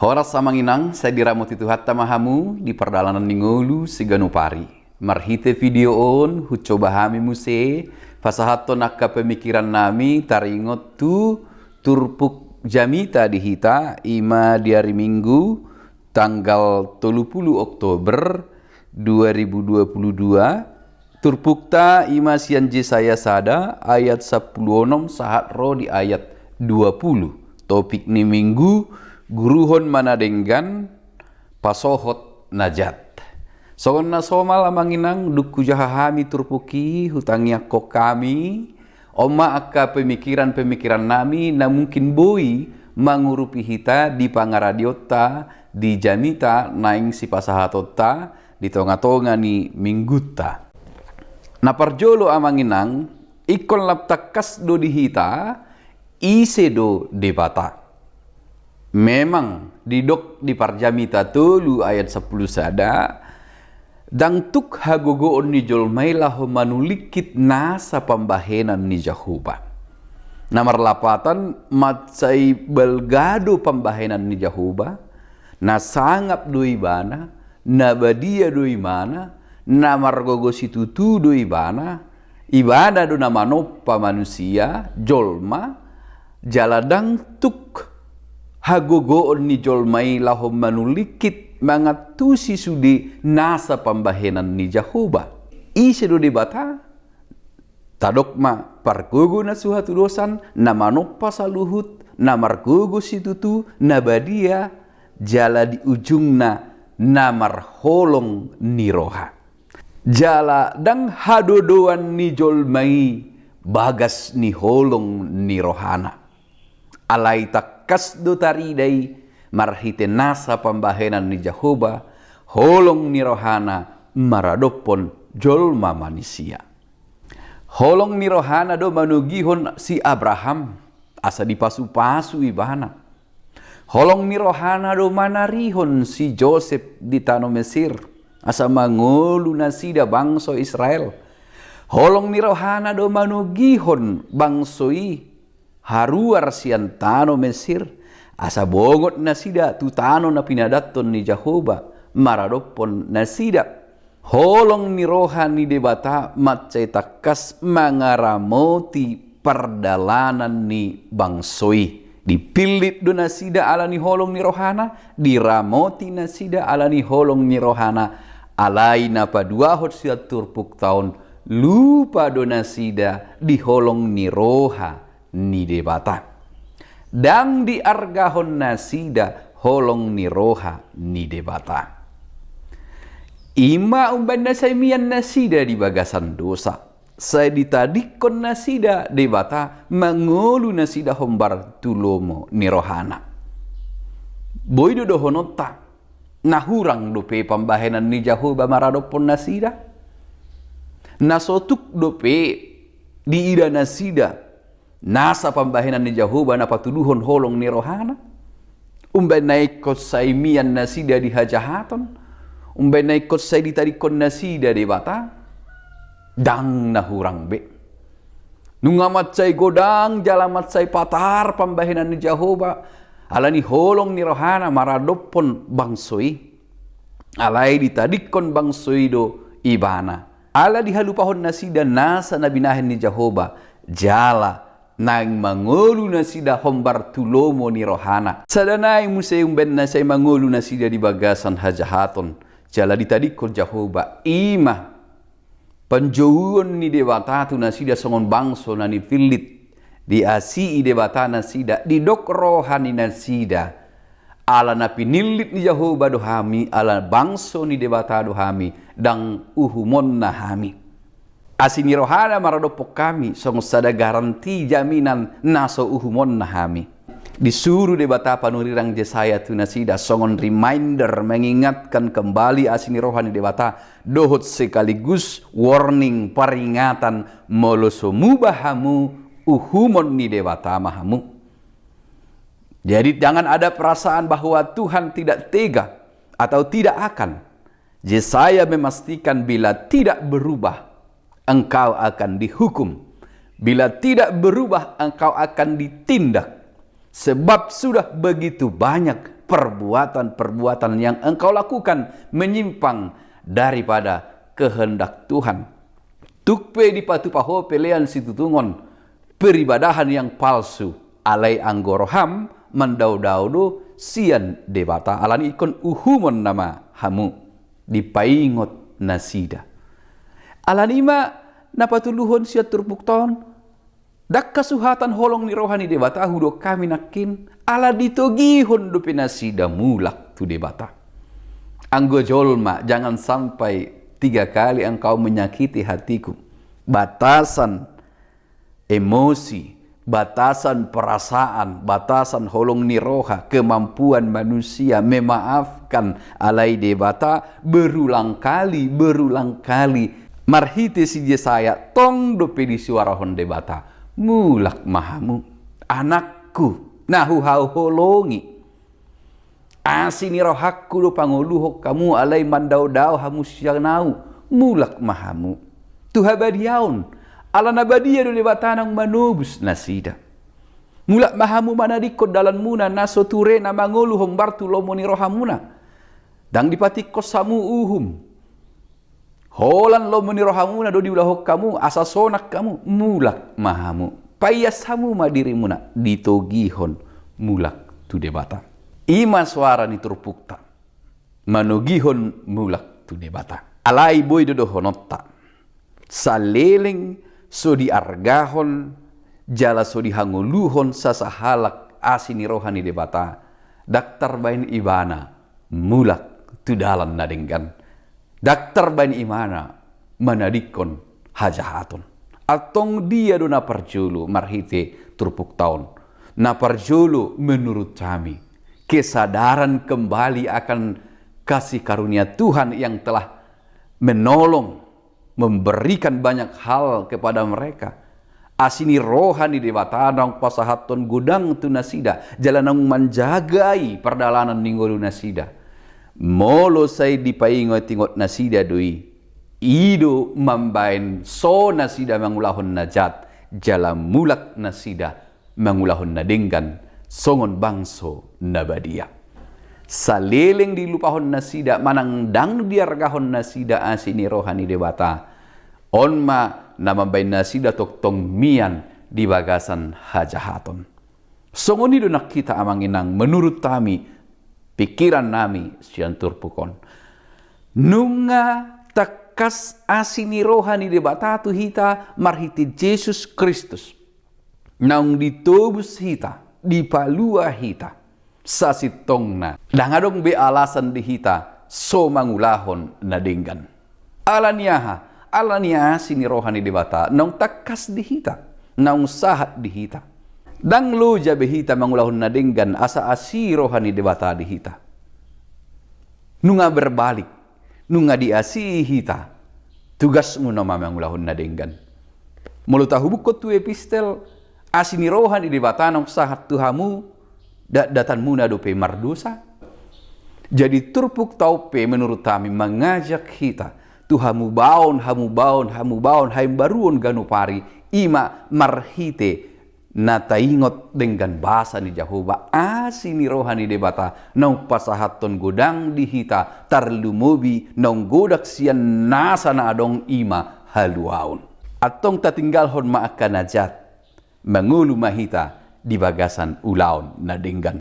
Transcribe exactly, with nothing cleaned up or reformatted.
Horas amang inang, sai diramoti Tuhanta ma hamu di pardalanan ni ngolu siganup ari. Marhite video on, hucoba hami muse pasahathon angka pemikiran nami taringot tu turpuk jamita di hita, i ma di ari Minggu, tanggal tolu pulu Oktober dua ribu dua pulu dua. Turpukta i ma sian Jesaya sada ayat sampulu onom sahat ro di ayat dua pulu. Topik ni Minggu, guruhon ma na denggan, pasohot na jat. Songon na somal amang inang, dung hujaha hami turpuk i, hutangiangkon hami, on ma angka pemikiran-pemikiran nami na mungkin boi mangurupi hita di pangaradionta, di jamita naeng sipasahatonta di tonga-tonga ni Minggunta. Na parjolo amang inang, ingkon lam tangkas do di hita, ise do Debata. Memang didok di Parjamita tolu ayat sampulu sada, ndang tuk hagogoon ni jolma i laho manulingkit nasa pambahenan ni Jahowa. Na marlapatan, mansai balga do pambahenan ni Jahowa, na sangap do ibana, na badia do ibana, na margogo situtu do ibana, ibana do na manompa manusia, jolma, jala ndang tuk hagogoon ni jolma i laho manulingkit mangantusi sude nasa pambahenan ni Jahowa. Ise do Debata? Tadok ma, pargogo na so hatudosan, na manompa saluhut, na margogo situtu, na badia, jala di ujungna na marholong ni roha. Jala ndang hadodoan ni jolma i bagas ni holong ni rohana. Alai tangkas do tarida i marhite nasa pambahenan ni Jahowa, holong ni rohana maradophon jolma manisia. Holong ni rohana do manogihon si Abraham, asa dipasu-pasu ibana. Holong ni rohana do manarihon si Josep di tano Mesir, asa mangolu nasida bangso Israel. Holong ni rohana do manogihon bangso i haruar sian tano Mesir, asa bongot nasida tu tano na pinadathon ni Jahowa maradophon nasida. Holong ni roha ni Debata mansai tangkas mangaramoti pardalanan ni bangso i. Dipillit do nasida ala ni holong ni rohana, diramoti nasida ala ni holong ni rohana, alai na paduahon sian turpukta on, lupa do nasida di holong ni roha ni Debata. Ndang diargahon nasida holong ni roha ni Debata. I ma umbahen na sai mian nasida di bagasan dosa, sai ditadingkon nasida Debata mangolu nasida hombar tu lomo ni rohana. Boi do dohononta, na hurang dope pambahenan ni Jahowa maradophon nasida? Na so tuk dope diida nasida nasa pambahenan ni Jahowa na patuduhon holong ni rohana? Umbahen na ingkon sai mian nasida di hajahaton? Umbahen na ingkon sai ditadingkon nasida Debata? Ndang na hurang be. Nunga mansai godang jala mansai patar pambahenan ni Jahowa ala ni holong ni rohana maradophon bangso i. Alai ditadingkon bangso i do ibana. Ala dihalupahon nasida nasa na binahen ni Jahowa, jala naeng mangolu nasida hombar tu lomo ni rohana. Sada nai muse umbahen na sai mangolu nasida di bagasan hajahaton, jala ditadingkon Jahowa, i ma panjouon ni Debata tu nasida songon bangso na nipillit, diasii Debata nasida, didok roha ni nasida. Ala na pinillit ni Jahowa do hami, ala bangso ni Debata do hami, ndang uhumonna hami. Asi ni rohana maradophon hami, songon sada garanti jaminan na so uhumonna hami. Disuru Debata panurirang Jesaya tu nasida, songon reminder, mengingatkan kembali asi ni roha ni Debata, dohot sekaligus warning, peringatan, molo so muba hamu, uhumon ni Debata ma hamu. Jadi, jangan ada perasaan bahwa Tuhan tidak tega atau tidak akan. Jesaya memastikan, bila tidak berubah, engkau akan dihukum. Bila tidak berubah, engkau akan ditindak. Sebab sudah begitu banyak perbuatan-perbuatan yang engkau lakukan menyimpang daripada kehendak Tuhan. Tung pe dipatupa ho pelean situtungon, peribadahan yang palsu, alai anggo roham mandaodao do sian Debata, alani ingkon uhumon nama hamu, dipaingot nasida. Alani i ma na patoluhon sian turpukta on, ndang hasuhatan holong ni roha ni Debata hudok hami nangkin, ala ditogihon dope nasida mulak tu Debata. Anggo jolma, jangan sampai tiga kali engkau menyakiti hatiku. Batasan emosi, batasan perasaan, batasan holong ni roha, kemampuan manusia memaafkan, alai Debata berulang kali, berulang kali. Marhite si Jesaya, tong dope disuarahon Debata, mulak ma hamu, anakku, na huhaholongi. Asi ni rohangku do pangoluhon hamu, alai mandaodao hamu sian ahu, mulak ma hamu tu habadiaon, ala na badia do Debata naung manobus nasida. Mulak ma hamu manadingkon dalanmuna na so ture na mangolu hombar tu lomo ni rohamuna. Ndang dipatingkos hamu uhum. Holan lomo ni rohamuna do diulahon hamu, asa sonang hamu, mulak ma hamu. Paias hamu ma dirimuna, ditogihon mulak tu Debata. I ma soara ni turpukta, manogihon mulak tu Debata. Alai boi do dohononta, saleleng so diargahon jala so dihangoluhon sasahalak asi ni roha ni Debata, ndang tarbaen ibana mulak tu dalan na denggan. Ndang tarbaen ibana manadingkon hajahaton. Antong dia do na parjolo marhite turpukta on? Na parjolo menurut hami, kesadaran kembali akan kasih karunia Tuhan yang telah menolong, memberikan banyak hal kepada mereka. Asi ni roha ni Debata naung pasahathon godang tu nasida, jala naung manjagai pardalanan ni ngolu nasida. Molo sai dipaingotingot nasida do i, i do mambaen so nasida mangulahon na jat, jala mulak nasida mangulahon na denggan songon bangso na badia. Saleleng dilupahon nasida manang ndang diargahon nasida asi ni roha ni Debata, on ma na mambaen nasida tongtong mian di bagasan hajahaton. Songon i do nang hita amang inang, menurut hami, pingkiran nami sian turpuk on. Nunga tangkas asi ni roha ni Debata tu hita marhite Jesus Kristus. Naung ditobus hita, dipalua hita. Sasintongna, ndang adong be alasan di hita so mangulahon na denggan. Ala ni aha? Ala ni asi ni roha ni Debata naung tangkas di hita, naung sahat di hita. Ndang loja be hita mangulahon na denggan asa asi roha ni Debata di hita. Nunga berbalik, nunga diasii hita, tugasmu nama mangulahon na denggan. Molo tahubukkon tu epistel, asi ni roha ni Debata naung sahat tu hamu, datdatanmuna dope mardosa. Jadi turpukta on pe menurut hami mangajak hita tu hamubaon, hamubaon, hamubaon, haimbaruon ganup ari, i ma marhite na taingot denggan basa ni Jahowa, asi ni roha ni Debata naung pasahathon godang di hita, tarlumobi naung godang sian nasa na adong, i ma haluaon. Antong tatinggalhon ma angka na jat, mangolu ma hita di bagasan ulaon na denggan.